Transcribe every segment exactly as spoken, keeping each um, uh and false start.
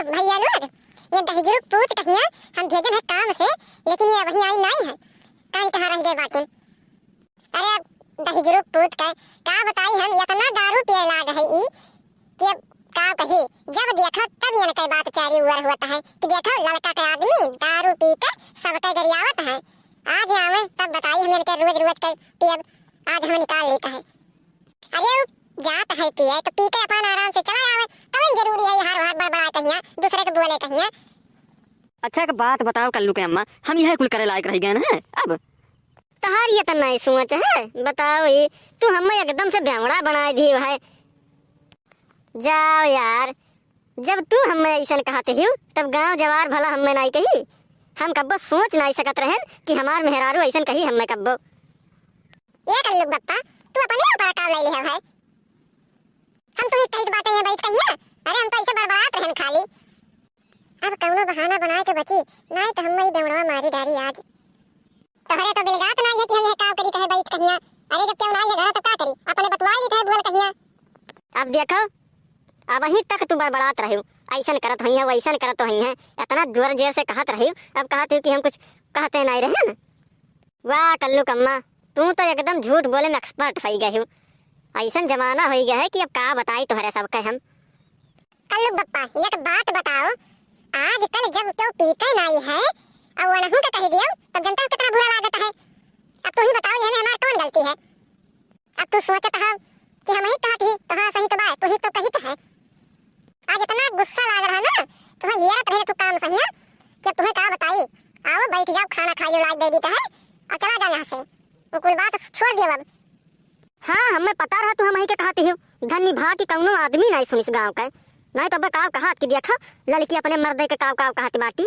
बाप भैया लोग, ये दहिजरू पूत कहिया हम भेजन है काम से, लेकिन ये अबहीं आई नाई है, कहीं कहाँ रह गए बाटे। अरे अब दहिजरू पूत के का बताई हम, इतना दारू पिए लाग है ई कि अब का कही, जब देखो तब इनके बात चारी ओर होत है कि देखो ललका के आदमी दारू पी के सबके गरियावत है। आज आवे तब बताई हम इनके रोज रोज के पियब, आज हम निकाल लेते हैं। अरे उ जात है पिए तो पी के अपन आराम से चला आवे, कवन जरूरी है हार हार बड़बड़ाए कहिया, दूसरे के बोले कहिया। अच्छा एक बात बताओ कल्लू के अम्मा, हम यह कुल करे लायक रह गए हैं अब? तहार ये तो नहीं सोच है, बताओ ये, तू हमें एकदम से बेवड़ा बनाए दियो है। जाओ यार, जब तू हमें ऐसन कहते हियो, तब गांव जवार भला हमें नहीं कही। हम कब्बो सोच नहीं सकत रहन कि हमार मेहरारू ऐसन कही हमें कब्बो। ये कल्लू बप्पा, तू अपने ऊपर का ले लिया है? हम तो ही कहित बाटे हैं बैठ कहिया, अरे हम तो ऐसे बड़बड़ात रहन खाली। अब कौनो बहाना बनाए के बची, नाई तो हम ई देवड़वा मारी डारी आज। तोहरे तो बिलगात नाई है कि हम यह काम करी कहे बैठ कहिया। अरे जब केहू नाई है घर तो का करी, अपने बतवाई ली कहे बोल कहिया। अब देखो, अब वहीं तक तू बड़बड़ात रही, ऐसन करत हुई है, वैसन करत हुई है, इतना जोर जोर से कहत रही, अब कहत हूँ कि हम कुछ कहते नहीं रहे ना। वाह कल्लू कम्मा, तू तो एकदम झूठ बोले में एक्सपर्ट होई गए हो। ऐसन जमाना होई गया है कि अब का बताई तोहरे सबके हम। कल्लू बप्पा, एक बात बताओ, आजकल जब केहू पीते नाई है और वनहू के कह दियो, तब जनता को कितना बुरा लागत है। अब तू ही बताओ, यह में हमार कौन गलती है? अब तू सोचत हो कि हम ही कहत ही, तो हाँ सही तो बाय, तू ही तो कहित है। आज इतना गुस्सा लाग रहा ना, तुम्हें ये रहे तू काम सही है, कि अब तुम्हें का बताई। आओ बैठ जाओ, खाना खाइयो, लाज दे दी है, और चला जाओ यहाँ से। वो कुल बात छोड़ दियो अब। हाँ, हमें पता रहा तू हमही के कहती हो। धन्य भा कि कौनो आदमी नहीं सुनिस गाँव के। नहीं तो अब का कहत कि देखा, लड़की अपने मर्दे के काव काव कहत बाटी।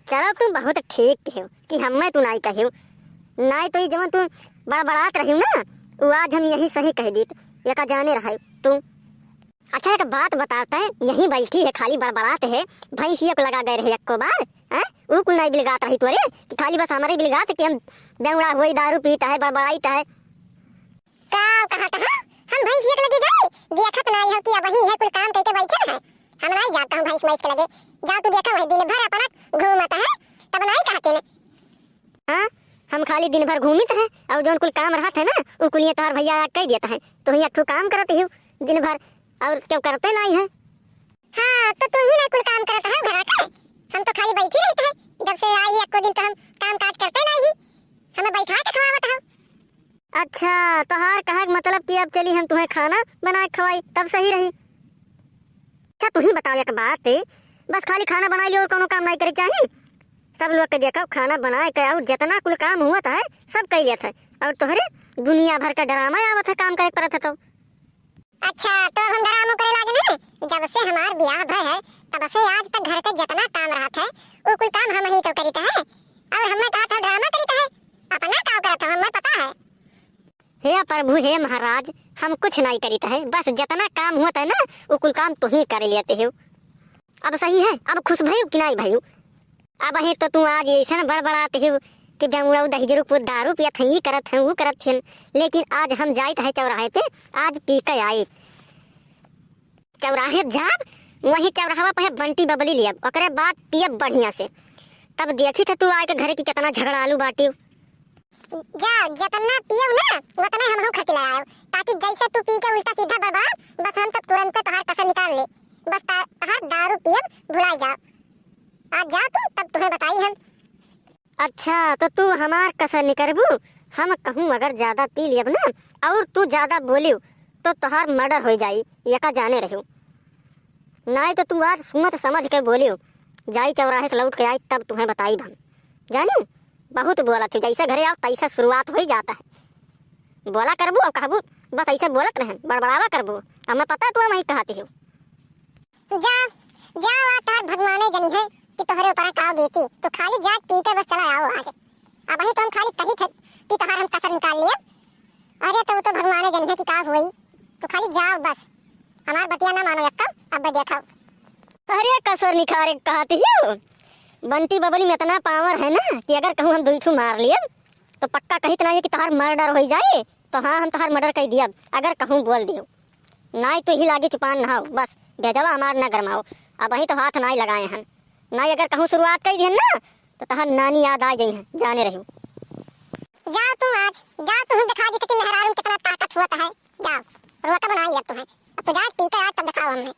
चलो, तू बहुत ठीक कहो कि हमें तू नहीं कहो। नहीं तो ये जवन तू बड़बड़ात रही ना, वो आज हम यही सही कह दीत, ये का जाने रहे तू। अच्छा, एक बात बताते हैं, यहीं बैठी है, खाली बड़बड़ात है, भैंसिया को लगा गए रहे एको बार, हैं? ऊ कुल नहीं बिलगात रही तोरे कि खाली बस हमारे बिलगात कि हम बेवड़ा हुई, दारू पीता है, बड़बड़ाइत है। का कहत है? हम भैंसिया के लगे गए, देखत नहीं हो कि अब वही है, कुल काम करके बैठे हैं, हम नहीं जाता हूँ भैंस मैंस के लगे। जा तू देखा, वही दिन भर अपना घूमत है, तब नहीं कहते ने। हाँ, हम खाली दिन भर घूमित है और जौन कुल काम रहत है ना, उ कुलिया तोहार भैया आके कह देता है। तू ही एक ठो काम करत ही दिन भर और क्यों करते नहीं है। हाँ, तो तू ही ना कुल काम करत है घरा के, हम तो खाली बैठी रहते हैं। जब से आई है एको दिन तो हम काम काज करते नहीं ही, हमें बैठा के खवावत हो। अच्छा, तोहार कहे के मतलब कि अब चली हम तुम्हें खाना बना के खवाई, तब सही रही। अच्छा, तू ही बताओ एक बात, बस खाली खाना बनाई लियो और कोनो काम नहीं करे चाही? सब लोग के देखो खाना बनाए के और जितना कुल काम हुआ था सब कर लिया था, और तोहरे दुनिया भर का ड्रामा आवत है काम करे के परत है तो। अच्छा, तो अब हम ड्रामो करे लागे ना? जब से हमार ब्याह भय है तब से आज तक घर के जितना काम रहत है वो कुल काम हम ही तो करीत है, और हमें कहा था ड्रामा करीत है, अपना काम करत हो हमें पता है। हे प्रभु, हे महाराज, हम कुछ नहीं करीत है, बस जितना काम होत है ना, वो कुल काम तू ही कर लेते हो। अब सही है, अब खुश भयू कि नहीं भयू? अब ही तो तू आज ऐसन बड़बड़ात हो कि बेंगुड़ा दहिजरू को दारू पियत हैं, ये करत हैं, वो करत हैं, लेकिन आज हम जाइत है चौराहे पे, आज पी के आई। चौराहे जाब, वही चौराहवा पे है बंटी बबली लियब, ओकरे बाद पियब बढ़िया से। तब देखी थे तू आए के घरे की कितना झगड़ालू बाटी। जा, जितना पियो ना, उतने हमहू खटिला आयो, ताकि जैसे तू पी के उल्टा सीधा बर्बाद, बस हम तो तुरंते तोहार कसर निकाल ले, बस ता-, तोहार दारू पियब भुलाई जा। आज जा तू, तब तुम्हें बताई हम। अच्छा, तो तू हमार कसर निकरबू? हम कहूँ अगर ज्यादा पी लियब ना, और तू ज्यादा बोलियो, तो तोहार मर्डर हो जाई, यका जाने रहियो। नाई तो तू आज सुनत समझ के बोलियो, जाई चौराहे से लौट के आई, तब तुम्हें बताई हम। जानियो, बहुत बोलत हो, जैसे घरे आओ तैसे शुरुआत हो ही जाता है। बोला करबू और कहबू, बस ऐसे बोलत रहन, बड़बड़ावा करबू। हमें पता है तू वही कहती हो। जा, जा, आ तोहार भगवाने जनी है कि तोहरे ऊपर का बीती। तू खाली जाके पी के बस चला आओ आज। अब ही तो हम खाली कही थे कि तोहार हम कसर निकाल लिए। अरे तो, तो भगवाने जनी है कि का हुई। तू खाली जाओ बस। हमार बतिया ना मानो यक्कम, अब देखो। अरे कसर निकारे कहती हो। बंटी बबली में इतना पावर है ना कि अगर कहूँ हम दुई ठू मार लिए तो पक्का कहित नहीं कि तोहार मर्डर हो जाए। तो हाँ, हम तोहार मर्डर कर दिया अगर कहूँ बोल दियो। नाई तो ही लागे चुपान नहाओ, बस भेजवा हमार ना गरमाओ। अबहीं तो हाथ नाई लगाए हन, नाई अगर कहूँ शुरुआत कइ दिहन ना, तो तहर नानी याद आ जइहैं, जाने रहियो। जाओ तुम आज, जाओ तुम देखा दी कि मेहरारू में कितना ताकत होत है। जाओ, रोकब नाई अब तुम्हें, अब तो जाओ टीका आज तब दिखाओ हमें।